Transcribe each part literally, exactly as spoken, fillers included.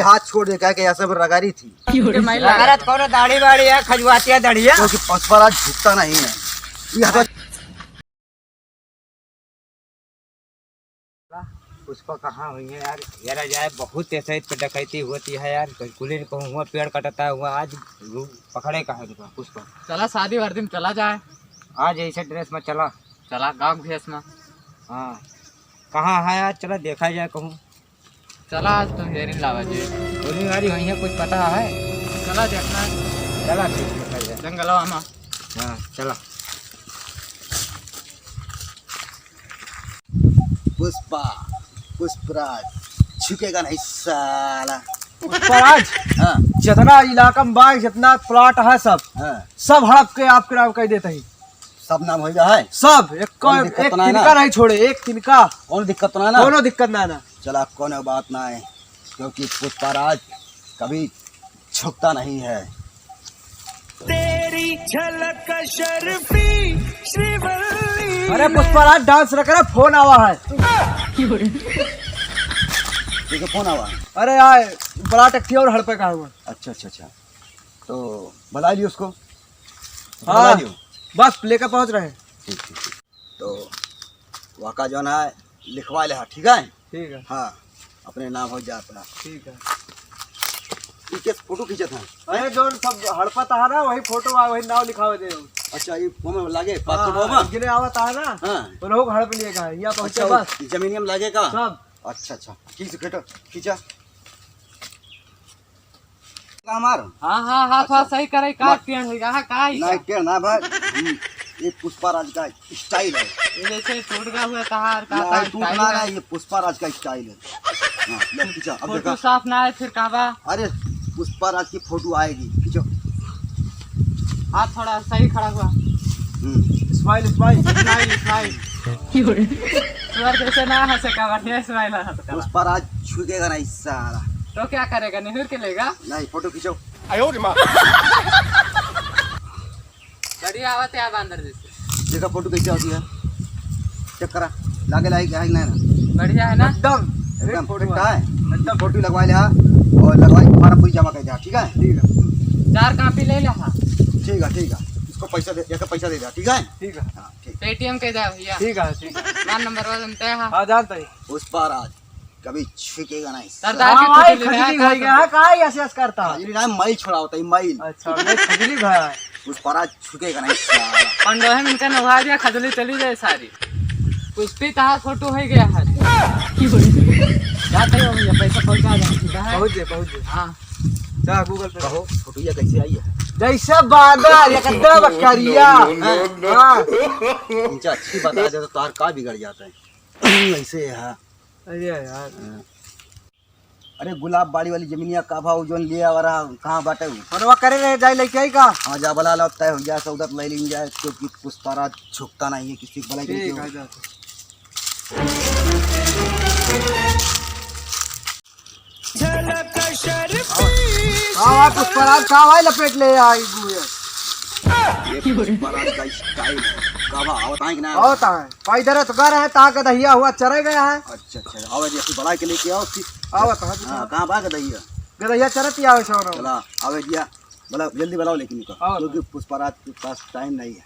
हाथ छोड़ दे, कहे कि ऐसे में रगारी थी। रगारत कौनो दाढ़ी बाढ़ी है, खजुआती है दाढ़िया। क्योंकि पुष्पराज झुकता नहीं है। ये हाथ पुष्पा कहाँ हुई है यार? यार जाए, बहुत ऐसे पे डकैती होती है यार। कुली ने कहूँ हुआ पेड़ कटता हुआ, आज रू-, पकड़े का है उनका पुष्पा। चला शादी वार दिन चला जाए। आज ऐसे ड्रेस में चला। चला गाँव भेस में। हाँ, कहाँ है यार? चला देखा जाए कहूँ। चला आज तो हेरिन लावा जी। गोली वाली हुई है, कुछ पता है? चला देखना है। चला ठीक देखा जाए। जंगलवा में। हाँ, चला। पुष्पा, पुष्पराज, झुकेगा नहीं साला। पुष्पराज, हाँ। जितना इलाका में बा, जितना प्लाट है सब, हाँ। सब हड़प के आपके नाम कर देते हैं। सब नाम हो जा है? सब, एक कौन कौन, दिक्कत एक ना है ना? तिनका नहीं छोड़े, एक तिनका। कौन दिक्कत ना है ना? कोनो दिक्कत ना है ना। चला, कोनो बात ना है, क्योंकि पुष्पराज कभी झुकता नहीं है। तेरी झलक शर्फी श्रीवल्ली। अरे पुष्पराज, डांस न करे, फोन आवा है। ठीक है, फोन आवा है। अरे यार, बड़ा टट्टी और हड़पे का हुआ। अच्छा, अच्छा, अच्छा, तो बुला लियो उसको। हाँ, बुला लियो। बस लेकर पहुंच रहे हैं। ठीक, ठीक, ठीक। तो वाका जौन है, लिखवा ले, ठीक है? ठीक है। हाँ, अपने नाम हो जाता। ठीक है। ई के फोटो खींचत है? अरे, जौन सब हड़पत है ना, वही फोटो आ, वही नाम लिखावे दे। अच्छा, ये वो में लागे, हाँ, पासपोर्ट हाँ, होगा? इनके आवत है ना, हाँ। उन लोग हड़प लिए का, यहाँ पहुँचे अच्छा, बस। जमीनिया में लागे का? सब। अच्छा, अच्छा, खींच, खींचो, खींचा। का हमार? हाँ, हाँ, हाँ, थोड़ा अच्छा। सही करे, का मत। टेढ़ हो गया, हाँ, का ही नहीं, का? टेढ़ ना भाई। हम्म, ये पुष्पा राज का स्टाइल है। ये जैसे टूट गया हुआ तहार, का, नहीं, का टूट स्टाइल ना, है? नहीं, ये पुष्पा राज का स्टाइल है। हाँ, ले, खींचा, अब फोटो देखा। साफ ना है, फिर का बा? अरे, पुष्पा राज की फोटो आएगी, खींचो। हाथ थोड़ा सही खड़ा हुआ। हम्म। Smile, smile. Smile, smile. तोर जैसे ना हंसे का, बढ़िया स्माइल हंस का। पुष्पा राज झुकेगा नहीं साला। तो क्या करेगा, निहुर के लेगा? नहीं, फोटो खींचो। आयो रे माँ। बढ़िया आवत है आप अंदर जैसे। देखा फोटो कैसे होती है, चेक करा, लागे लागे क्या है कि नहीं ना? बढ़िया है ना? एकदम एकदम फोटो फिट है। है। एकदम फोटो लगवा ले, हाँ। और लगवाई, फॉर्म पूरी जमा कर दे, ठीक है? ठीक है। चार कॉपी ले ले, हाँ। ठीक है, ठीक है, इसको पैसा दे, एक पैसा दे दे, ठीक है? ठीक है। हाँ, ठीक। पेटीएम के दे भैया। ठीक है, ठीक है। हमार नंबर वा जानते हैं, हाँ। हाँ, जानते हैं। पुष्पा राज। कभी छिकेगा नहीं। सरदार हाँ की भाई, खुजली खजली रहा भाई था। गया है, का ही ऐसे ऐसे करता? खजली ना, मैल छोड़ा होता है, मैल। अच्छा, मैं खजली भाई। पुष्पराज झुकेगा नहीं साला। पंडोहे में इनका नवा दिया, खजली चली जाए सारी। पुष्पी कहाँ फोटो है गया है? जाते हो भैया, पैसा पहुंचा दे। पहुंच जाए, पहुंच जाए। हाँ। जा Google पे। कहो, फोटोया कैसे आई है? जैसे बादल, एकदम करिया। No, no, no, no। हाँ। इनसे अच्छी बता दे तो तार का बिगड़ जाता है। ऐसे है। अरे यार। हाँ। अरे गुलाब बाड़ी वाली जमीनिया का भाव जोन लिया वाला कहाँ बाटे उ? फोनवा करे रहे, जाई लेके आई का? हाँ, जा बुला लो, तय हो गया सौदा, तो ले लेंगे जाए, क्योंकि पुष्पा राज झुकता नहीं है किसी को, बुलाई के ठीक लेके है, आओ। जा। हाँ, हाँ, पुष्पा राज का भाई लपेट ले आई मुझे। ये पुष्पा राज का स्टाइल है। का भाव आवत है कि ना? आवत है। पैदल तो घर है, ता गदहिया हुआ चरे गया है। अच्छा, अच्छा, आवे दिया, तू बुला के लेके आओ, फिर। आवा तो, हाँ, कहाँ बा गदहिया? गदहिया चरत ही आवे छोरो। चला, आवे दिया, बुला, जल्दी बुलाओ लेकिन इनका, आवा क्योंकि तो। पुष्पराज के पास टाइम नहीं है।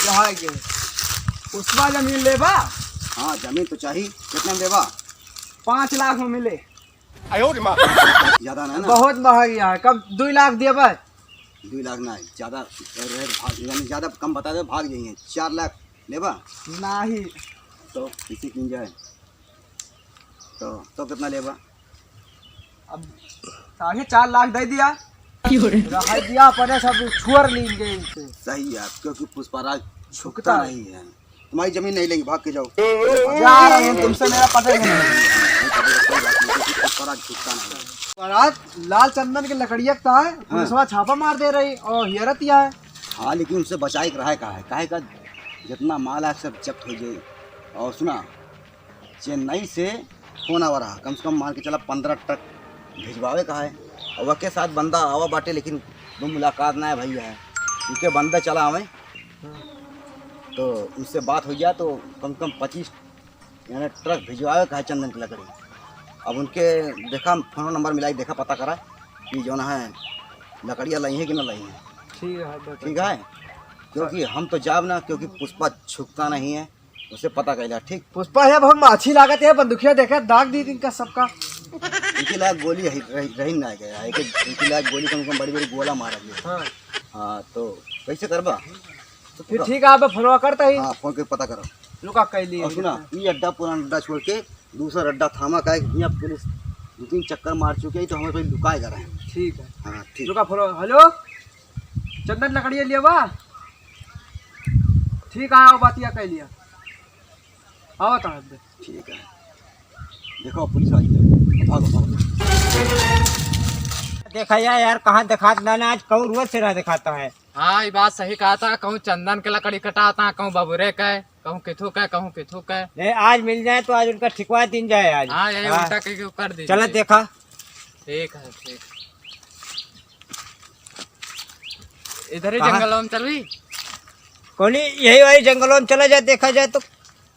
जहाँ ये पुष्पा जमीन लेबा? हाँ, जमीन तो चाहिए। कितने में लेबा? पाँच लाख में मिले। ज्यादा ना, ना? बहुत महंगी है, कम दुई लाख देबा? दुई लाख ना, ज्यादा रेट भाग, यानी ज्यादा कम बता दे, भाग जाइए। चार लाख लेबा? नहीं। तो किसी किन जाए तो, तो कितना लेबा? अब साढ़े चार लाख दे दिया। क्यों रे? रह दिया अपने सब छुअर लीन गए इनसे। सही है, क्योंकि पुष्पराज झुकता झुकता नहीं है। तुम्हारी जमीन नहीं लेंगे, भाग के जाओ। जा रहे हैं, तुमसे मेरा पटेगा नहीं। कोई बात नहीं, क्योंकि पुष्पराज झुकता नहीं है। पुष्पराज लाल चंदन के लकड़िया का है, हाँ। पुलिसवा छापा मार दे रही और हेरत या है। हाँ, लेकिन उनसे बचाए के रहा है, कहा है, काहे का जितना माल है सब जब्त हो जाए। और सुना, चेन्नई से फोन आवा रहा, कम से कम मान के चला पन्द्रह ट्रक भिजवावे का है। और वके साथ बंदा आवा बाटे, लेकिन वो मुलाकात ना है भैया है, उनके बंदा चला आवे तो उनसे बात हो जाए तो कम से कम पच्चीस यानी ट्रक भिजवावे का है चंदन की लकड़ी। अब उनके देखा, फोन नंबर मिलाई, देखा, पता करा कि जौन है लकड़िया लाई है कि ना लाई है। ठीक है, बताइए। ठीक है, क्योंकि हम तो जाब ना, क्योंकि पुष्पा झुकता नहीं है, उसे पता कैला। ठीक। पुष्पा है बहुत माछी लागत है, बंदूकिया देखे, दाग दी इनका सबका। इनके लायक गोली है, रही, रही ना गया। एक, इनके लायक गोली कम से कम बड़ी बड़ी गोला मारा गया। हाँ। हाँ, तो कैसे करबा? तो फिर पूरा ठीक है, आप फोनवा करता ही। हाँ, फोन के पता करो। रुका, कह लिए। और सुना, ये अड्डा, पुराना अड्डा छोड़ के दूसरा अड्डा थामा का है, यहाँ पुलिस दो तीन चक्कर मार चुके हैं, तो हमें कोई लुकाएगा रहे। ठीक है। हाँ, ठीक। रुका, फोन। हेलो, चंदन लकड़िया लिया बा? ठीक है, आओ, बातिया कह लिया। आओ तो। ठीक है, देखो, पुलिस आ गई। भागो, भागो। देखा जाए यार, कहाँ दिखात ना, ना, आज कहूँ रोज से ना दिखाता है। हाँ, ये बात सही कहा था। कहूँ चंदन के लकड़ी कटाता, कहूँ बबुरे के, कहूँ किथू के, कहूँ किथू के। नहीं, आज मिल जाए तो आज उनका ठिकवा दिन जाए आज। हाँ, यही हाँ। उल्टा करके कर दीजिए। चलो देखा। ठीक है, ठीक। इधर ही कहाँ? जंगल में चल रही। कौनी, यही वाली जंगलों में चला जाए, देखा जाए तो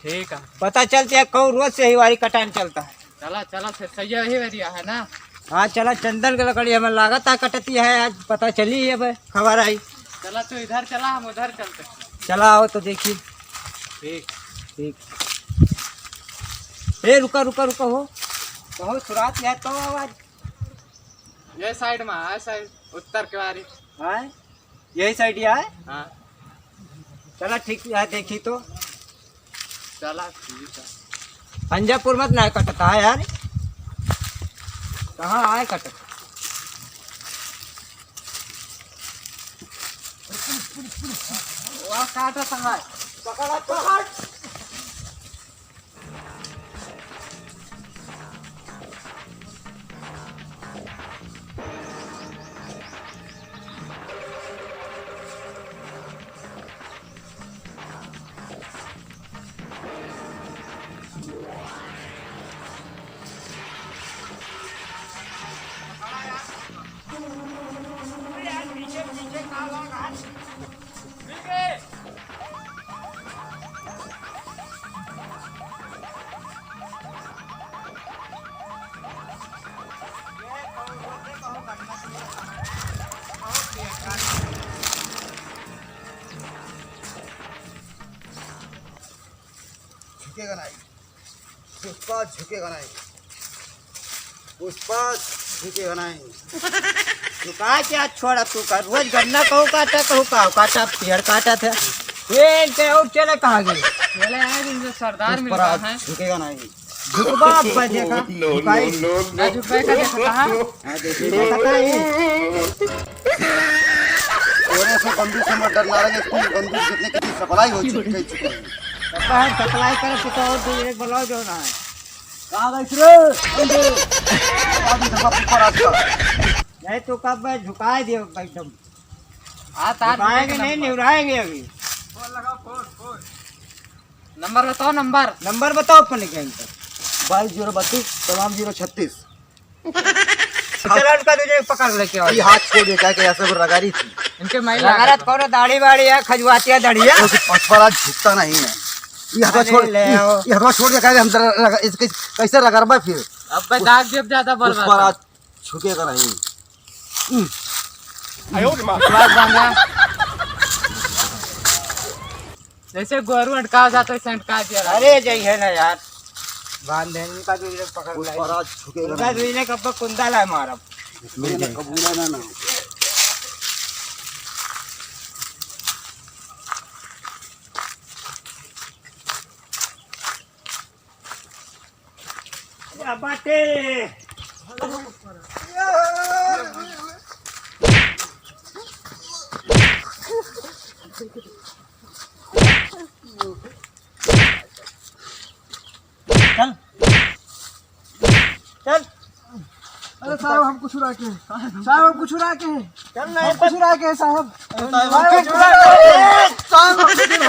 ठीक है। पता चलती है, कहूँ रोज से यही वाली कटान चलता है। चला, चला, फिर सही है, यही area है ना? हाँ, चला, चंदन के लकड़ी हमें लागत है कटती है, आज पता चली है, अब खबर आई। चला, तू इधर चला, हम उधर चलते हैं। चला, आओ तो देखी। ठीक। ठीक। ए, रुका, रुका, रुका हो। बहुत सुरात है तो आवाज। ये side में है, side उत्तर के वारी। हाँ? यही side ही है? हाँ। चला ठीक है, देखी तो। चला ठीक है। पंजापुर मत ना कटता है यार। कहाँ आए कटता? वाह, काटा संगाय। पकड़ा, पकड़। झुकेगा नहीं, पुष्पा झुकेगा नहीं, पुष्पा झुकेगा नहीं। तू का क्या छोड़ा, तू का रोज गन्ना कहूँ काटा, कहूँ का काटा, पेड़ काटा था। ये इनके और चले कहाँ गए? चले आए, इनके सरदार मिल पुष्पराज रहा है। झुकेगा नहीं। झुकबा अब भाई, देखा, no, झुकाई। No, no, no। ना झुकबा का देखा कहाँ? हाँ, देखिए, देखा था ये। तोरे से बंदूक से मत डर, नाराज है, इसकी बंदूक जितने की supply हो चुकी है, चुकी है। तब हम supply करे, तू तो और दो एक बुलाओ जो ना है। कहाँ गई रे? बंदूक। अभी तो सब ऊपर आ गया। नहीं तो कब मैं झुकाए दियो एकदम। हाँ, तार झुकाएंगे झुकेगा नहीं, नंबर। निहुराएंगे अभी। फोन लगाओ, फोन, फोन। नंबर बताओ, नंबर। नंबर बताओ अपने के इनका। बाईस जीरो बत्तीस, तमाम जीरो छत्तीस। चला उनका तुझे पकड़ लेके आओ। ये हाथ छोड़ दे, क्या, क्या ऐसे वो रगारी थी। इनके माई रगारत लागत। कौन दाढ़ी वाड़ी है, खजुआती है दाढ़ी है। तो फिर पसवारा झुकता नहीं है। ये हथवा अरे छोड़, ले ये, आओ। ये हथवा छोड़ के कहा कि हम जरा रग-, इसके कैसे रगड़बा फिर? अब भाई दाग जब ज्यादा बल पुष्पराज रहता। झुकेगा नहीं। आयो रे माँ। विश्वास बांधा। जैसे गोरू अटका जाता है, वैसे अटका दिया। अरे, जई है ना यार, बांध दे इनका, जो इधर पकड़ लाई। पुष्पराज झुकेगा उनका नहीं। जो इन्हें कब कुंदा ला मारब। इसमें ना कबूला ना, ना। क्या बात है? चल। चल। अरे साहब, हमको छुड़ा के। साहब, हमको छुड़ा के। चल ना, हमको छुड़ा के, साहब। अरे साहब, साहब, हमको छुड़ा के। साहब, हमको छुड़ा के।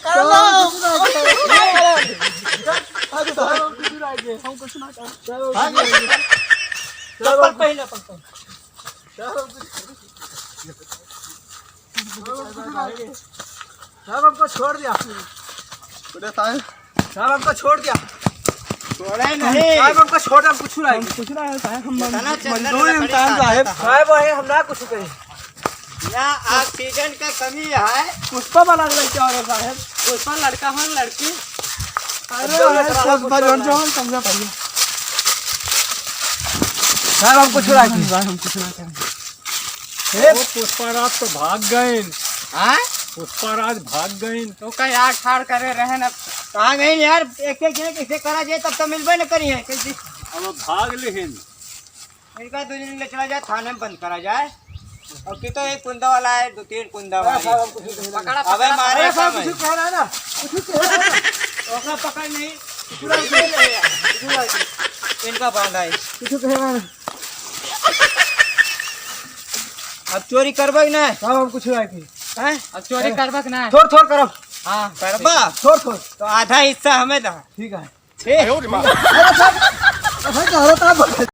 साहब, हमको छुड़ा के। साहब, हमको छुड़ा के। हमको छुड़ा के। साहब, हमको छुड़ा के। चप्पल पहन, चप्पल पहन। साहब, हमको साहब, हमको छोड़ दिया। बेटा, साहब। साहब, हमको छोड़ दिया। तोड़े नहीं। साहब, हमका छोड़, हम कुछ नहीं। हम कुछ नहीं, साहब, हम इतना चंदन मजदूर लकड़ी इंसान, काटता साहब। है। साहब, वही हम ना कुछ कहें। यहाँ ऑक्सीजन का कमी है। पुष्पा वाला लड़का हो रहा, साहब। पुष्पा लड़का हो, लड़की? अरे, दोनों भाई, साला पुष्पा पुष्पा जौन वाला। जौन समझा पाइए। साहब, हम कुछ नहीं। साहब, हम कुछ नहीं करेंगे। ए, वो पुष्पा राज तो भाग गए। हाँ? पुष्पा राज भाग गए। तो का यार ठाड़ करे रहे ना। कहाँ गए यार? एक एक जने कैसे करा जाए, तब तो मिलबे न करी है। कैसे? अब भाग लेहिन। इनका दो दिन ले चला जाए, थाने में बंद करा जाए। और कि तो एक कुंदा वाला है, दो तीन कुंदा वाला है। पकड़ा, अबे पकड़ा, मारे पकड़ा, साहब, साहब, कुछ कह रहा है ना? कुछ कह रहा है? ओकरा पकड़ नहीं। पूरा उठे ले यार। इनका बांधा है। कुछ कह रहा है? अब चोरी करबा कि ना? साहब, हम कुछ नहीं की। हैं? अब चोरी करबा कि ना? थोड़ थोड़ करब। हाँ। करबा? थोड़ थोड़। तो आधा हिस्सा हमें दा। ठीक है। छे। अरे साहब, अरे साहब,